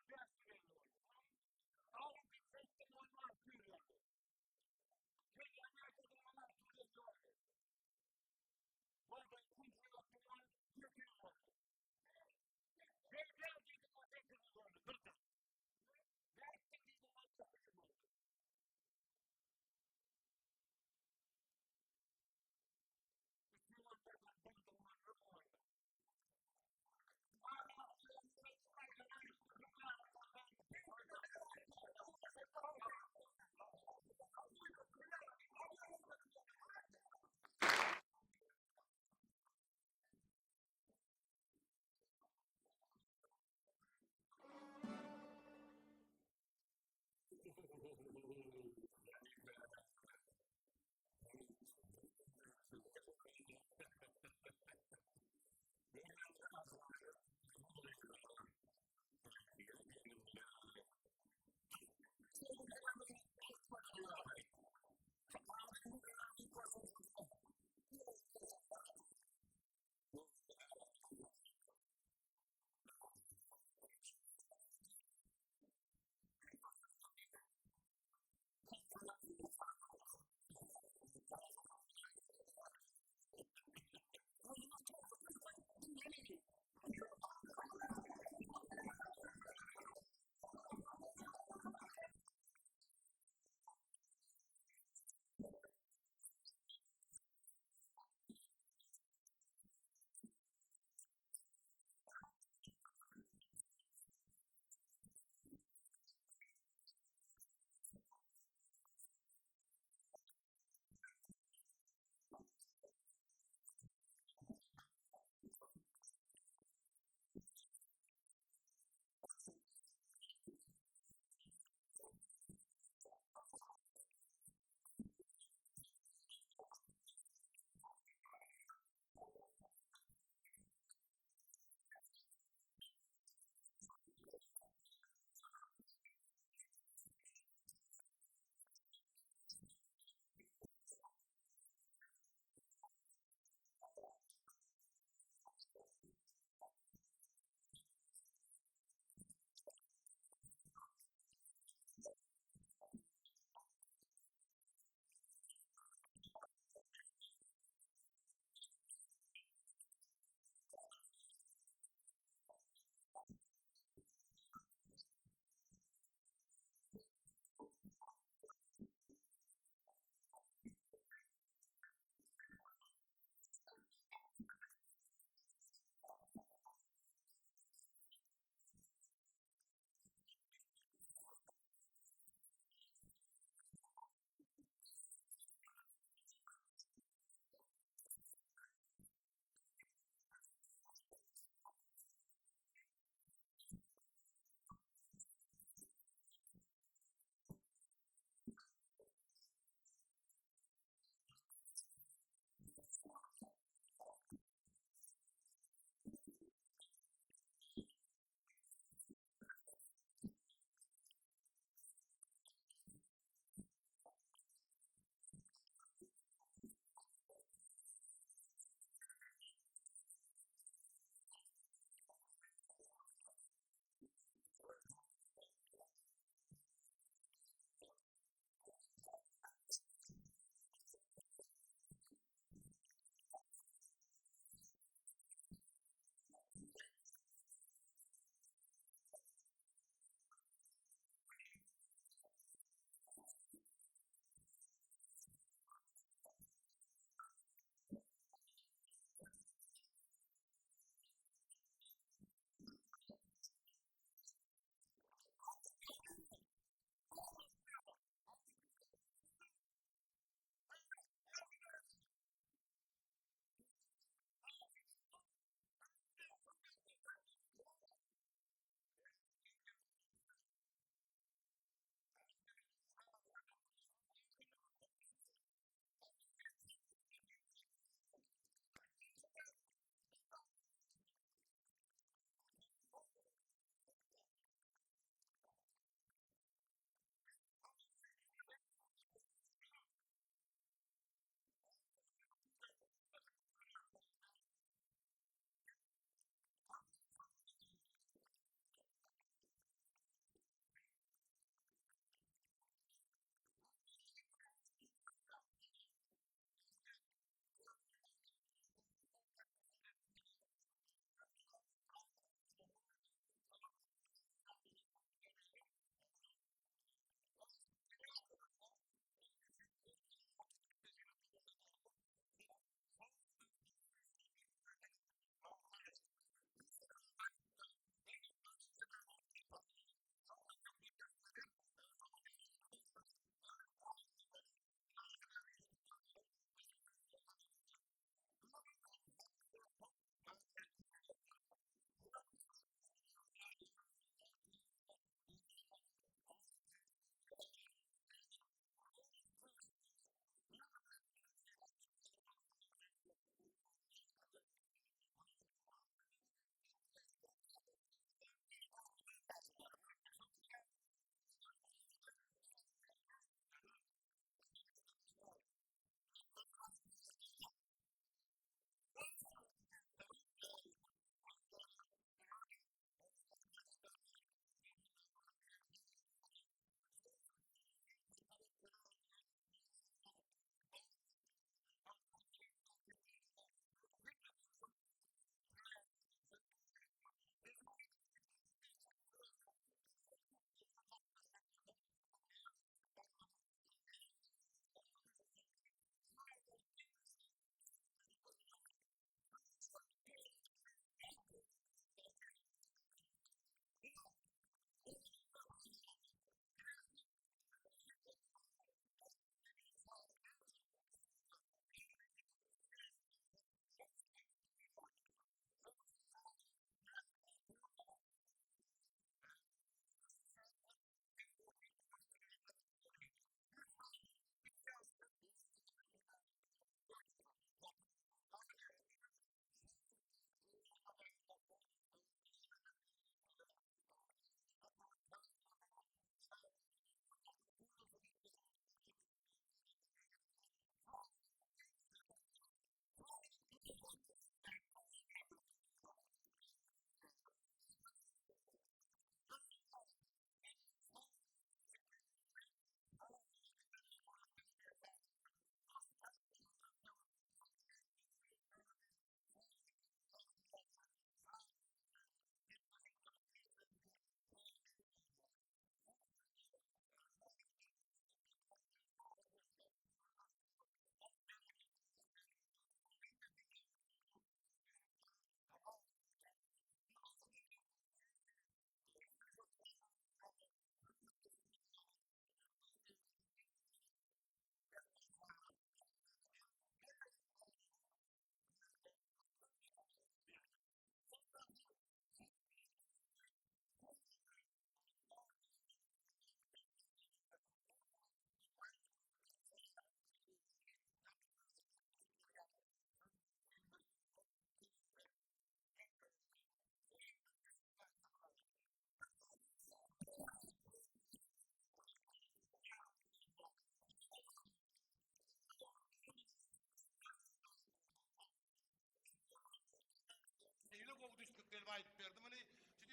550 boldy. Audi seçtim onu 650. Gelýän erkek onu 650 boldy. Boldy, kumpuýatym onu 700 boldy. Gelýän diýdim o 800 boldy. Birden. Nätdiň diýdim o 900 boldy.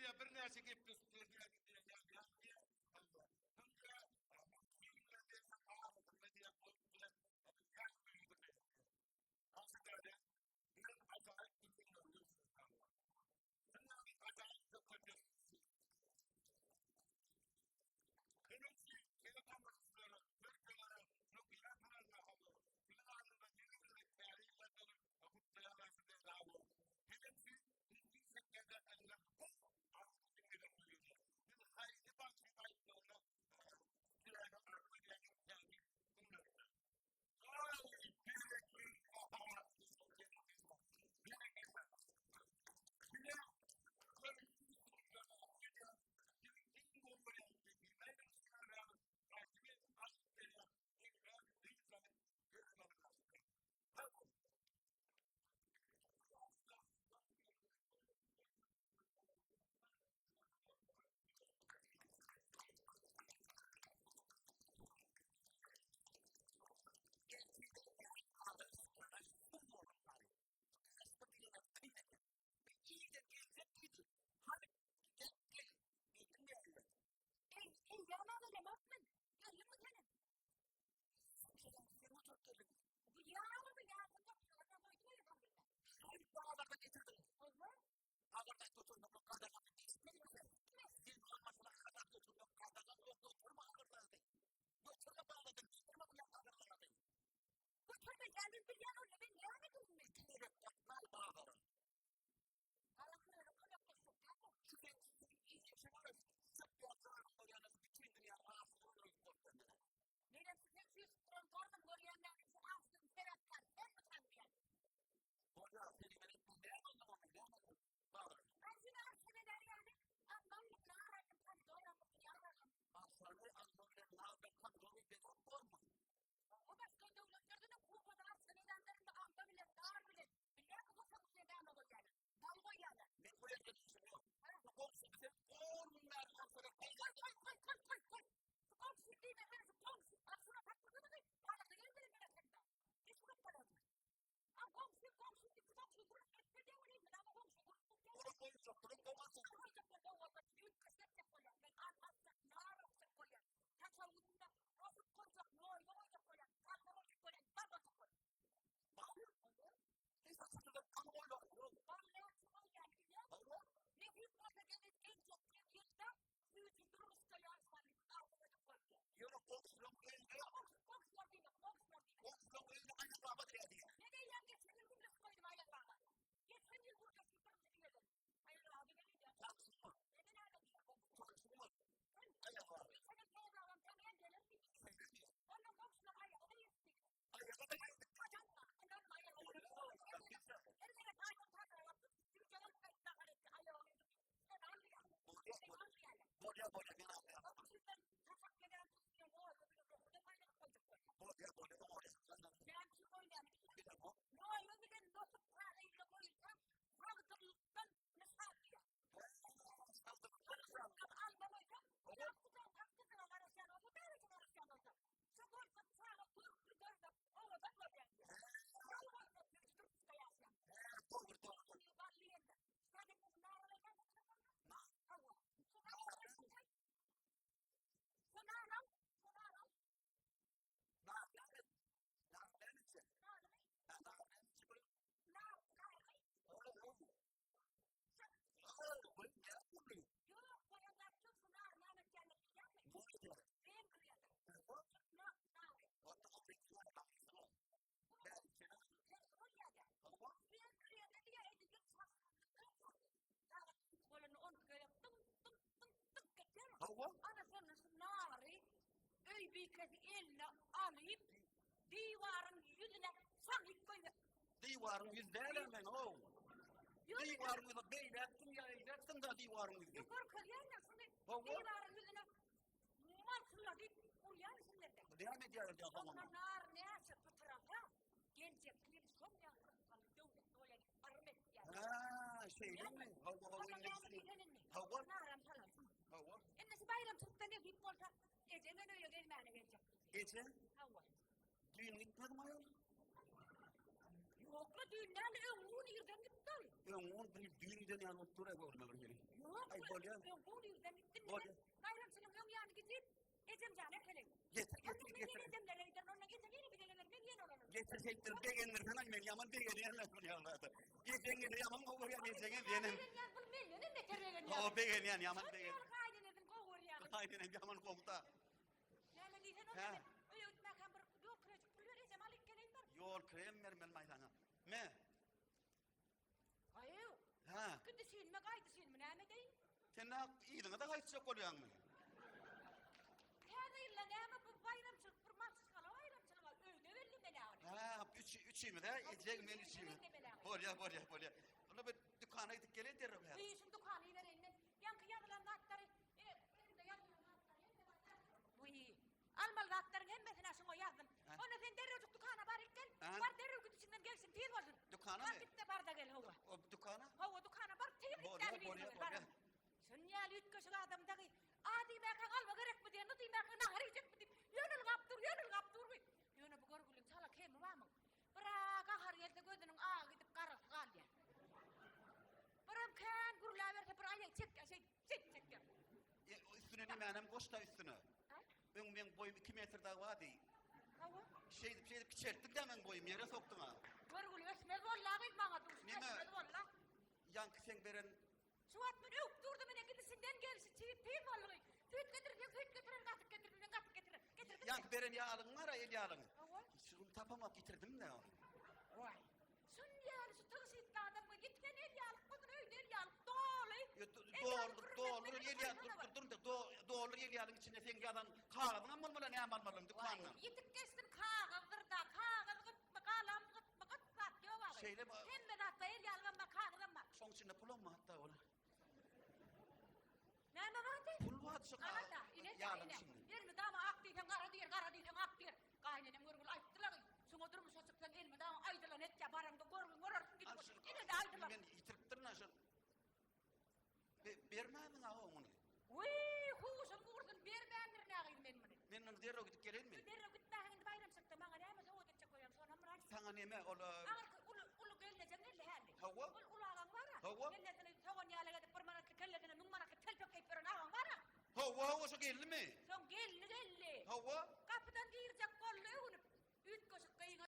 diýýär, birnäçe gepleşiklerde diýýär, ýazýan diýýär. Ana şonda şu nary öý bikesi eline alyp, diwaryň ýüzüne salyp goýber. Diwaryň ýüzi däl men o. Diwaryň ýüzi beýläkdim ýa eýläkdim da diwaryň ýüzi. Görkezýärler şuny. Diwaryň ýüzüne malkylladyp urýar şunlarda. Näme edýärler diýýär soňra. Nar näçe pytyrasa, geljek ýyl şol ýaly rysgaly döwletli bolýar diýip yrym etýär. Ha, şeýlemi? Hawa, hawa, indi. Hawa. Naram salarsyň. Hawa. Indi şu baýramçylykda nesip bolsa, ejem men öýe gelmäne geljek. Eje? Hawa. Düýn gitmediň aýal? Ýokla, düýn däl, öňňun irden gitdi ol. Öňňun bir düýn giden ýaly bolup dur-a göwnüme bir hili. Ýok, Aý, bolýa. Öňňun irden gitdi. Bolýa. Baýramçylygyň öň ýany gidip, ejem jana keleýin. Getir, getir, Ondan men getir. ýene ejemlere giderin, ondan ejem ýene bize geler, men ýene olara. Getir şeýtdirip begendirseň-aý men ýaman begenýän-le şol ýagdaýda. Ejeň gelse ýaman gowy görýän ejeňem menem. Begenýän, bul mendenem beter begenýän. Hawa, begenýän, ýaman Şol begenýän. ýaly gaýynenesini gowy görýän. Gaýynenem ýaman gowy-da. Näme diýsen Hä? onda men öýe gitmäkäm bir ýol kirejik pul ber ejem alyp geleýin bir. Ýol kirem bermeli maý saňa. Me. Aýew. Hä? Gidişinmi gaýdyşynmy näme edeýin? Sen nä yzyňa-da gaýtjak bolýaňmy? Täze ýylda näme bu baýramçylyk bir maşgala baýramçylygy öýde bellemeli ony. Hä, üç üçimiz hä, ejeň men üçimiz. Bolýa, bolýa, bolýa. Onda bir dükana gidip geleýin derrew häzir. Gyşyň dükana ibereýin men. Ýaňky ýazylan zatlary elimde ýazylan zatlary hemme zatlar. Wiý, almaly zatlaryň hemmesini-ä şuňa ýazdym. Onda sen derrewjik dükana baryp gel. Bar derrew git içinden gelşiň tiz bolsun. Dükanamy? Bar git-de bar-da gel, hawa. O dükana? Hawa, dükana bar, tiz git Bolýa, däli bolýa, biriňe, bar. bolýa. Şun ýaly üýtgeşik adam dagy A diýmäkäň alma gerekmi diýen, N diýmäkäň nahar iýjekmi diýip, ýöne ylgap dur, ýöne ylgap dur. Ýöne bu görgüliň çala kemi barmyň? Bir-ä gahary gelse gözüniň agy gidip garasy galýar. Birem kän gürläberse bir aýagy çekýär, şeýdip, şeýdip çekýär. E, üstüne nemänem goş-da üstüne. Hä? Öň meň boýum 2 metr dagy bardy. Hawa. Şeýdip, şeýdip kiçeltdiň-dä meň boýumy, ýere sokduň-a. Görgüli ösmez boldy-a gyz maňa duşup Neme? ösmez boldy-a. Ýaňky seň beren Şu wagt men öwüp durdum ine gidişinden gelşi çigit tiz boldy. Süýt getirseň süýt getirer, gatyk getirseň gatyk getirer. Getirdim. Ýaňky beren ýalygyň bar-a, el ýalygyň. Hawa. Şuny tapamak ýitirdim-dä ony. Waý. Şun ýaly şu tygşytly adam we ýitiren el ýalyk bolsun öýde el ýalyk doly. Doldur, doldur el ýalyk dur, dur, dur, doldur el ýalygyň içinde seň ýazan kagyzyňam bolmaly, näme almalyň dükandan. Ýitip geçsin kagyzdyr-da, kagyz gytmy, galam gytmy, gyt zat ýok agy. Şeýle Hemme zatda el ýalygam bar, kagyzam bar. Şoň içinde pulam bar hatda ol. Näme bardy? Pul bardy şu Gara-da, ine, ýalyň ine. içinde. Elmydama ak diýseň gara diýer, gara diýseň ak diýer. Gaýynenem görgüli aýtdylar, şuňa durmuşa çyksaň elmydama aýdylan etýä, baraňda görgüň görersiň diýip. Ine-de aýdylan. Men ýitiripdirin-ä şol. Bermändiň-a muny. Wiý, huşum gursun, bermändirin-ä gyz men muny. Men muny derrew gidip geleýinmi? Derrew gitmäň indi baýramçylykda maňa näme sowgat etjek bolýaň, şonam bir aýt. Saňa neme ol? Aňyrky uly, uly gelnejeň geldi häli. Hawa. Ol uly agaň bar-a. Hawa. Kellesine sogan ýalak edip bir manatlyk kellesine müň manatlyk telpek geýip ýören agaň bar-a. Hawa, hawa, şo geldimi? Şoň gelni geldi. Hawa.